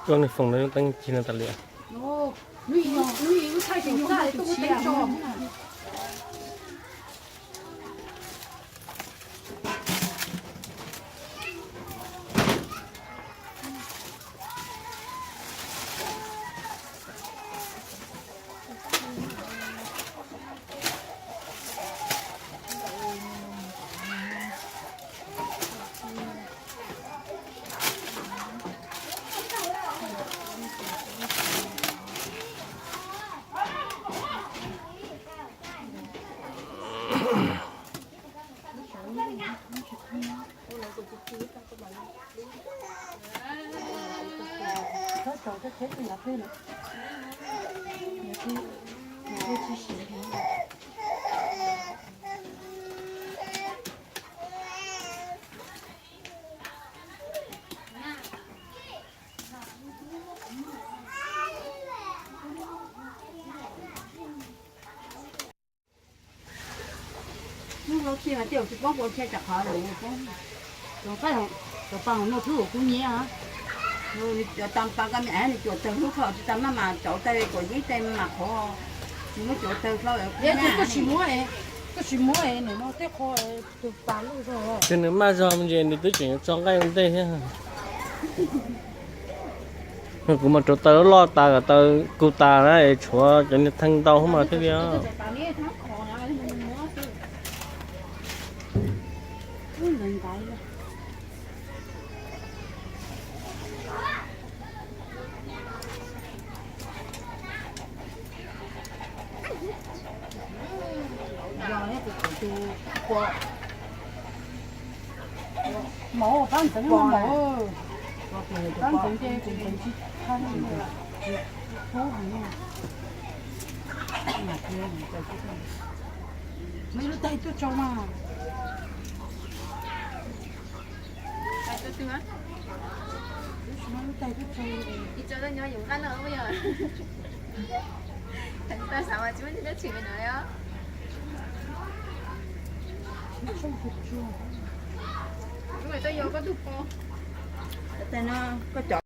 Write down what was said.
Ua nws foom no teeb ci no tas li. Hnub no khi mas tej zaum tsis paub ua kiag rau qhov cov pab, cov pab hauv no twb ua kuv nyiam. Cov tas pas koj me ab nws cuam tawg hlub kho tsis tas maj mam cauv tawg kom yeeb tawg maj mam qhuav. Nws muab cuam tawg hlo. Koj tsis muab, koj tsis muab nws no tej qho tus pas loj zog. Ces nws maj zog me ntsis nws twb tseem yuav tso nqaij ua ntej thiab. Kuv mas rauv taws loj tas kom taws kub tas na es tshuav cov niag thee ntau hub mas thiaj li. Mov pab ntxeev, mov pab ntxeev ces ntxeev tsis tau. Muab ib lub tais tuaj tso mas. Muab ib lub tais tuaj tso. Tais no koj cov